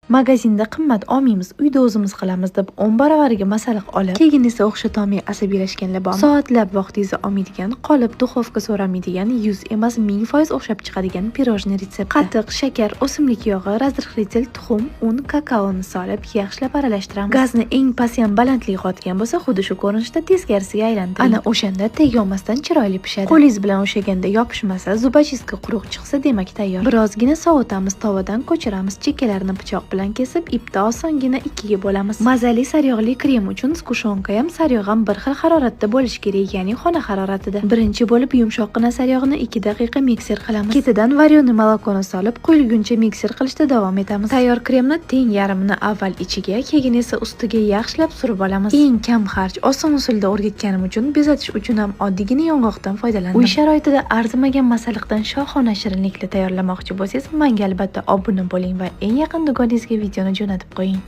Magazinda qimmat olmaymiz, uyda o'zimiz qilamiz deb 10 baravariga masalliq olib, keyin esa o'xshatolmay asabiylashganlar bormi? Soatlab vaqtingizni olmaydigan, qolib duxovka so'ramaydigan, 100 emas, 1000% o'xshab chiqadigan pirojni retsepti. Qatiq, shakar, o'simlik yog'i, разрыхлитель, tuxum, un, kakaoni solib, yaxshilab aralashtiramiz. Gazni eng past ham balandlik qotgan bo'lsa, xuddi shu ko'rinishda teskarisiga aylantiring. Ana o'shanda tegolmasdan chiroyli pishadi. Qo'lingiz bilan ushlaganda yopishmasa, зубочистка quruq chiqsa, demak tayyor. Birozgina sovutamiz, tovadan ko'chiramiz, chekkalarini pichoq bilan kesib, ipda osongina ikkiga bo'lamiz. Mazali sariyog'li krem uchun сгущёнка ham, sariyog' ham bir xil haroratda bo'lishi kerak, ya'ni xona haroratida. Birinchi bo'lib yumshoqqina sariyog'ni 2 daqiqa mikser qilamiz. Ketidan варёный молоко ni solib, quyilguncha mikser qilishda davom etamiz. Tayyor kremni teng yarmini avval ichiga, keyin esa ustiga yaxshilab surib olamiz. Eng kam xarj, oson usulda o'rgatganim uchun bezatish uchun ham oddiygina yong'oqdan foydalandim. Uy sharoitida arzimagan masalliqdan shohona shirinliklar tayyorlamoqchi bo'lsangiz, menga albatta obuna bo'ling va eng yaqin dugonangizga videoni jo'natib qo'ying.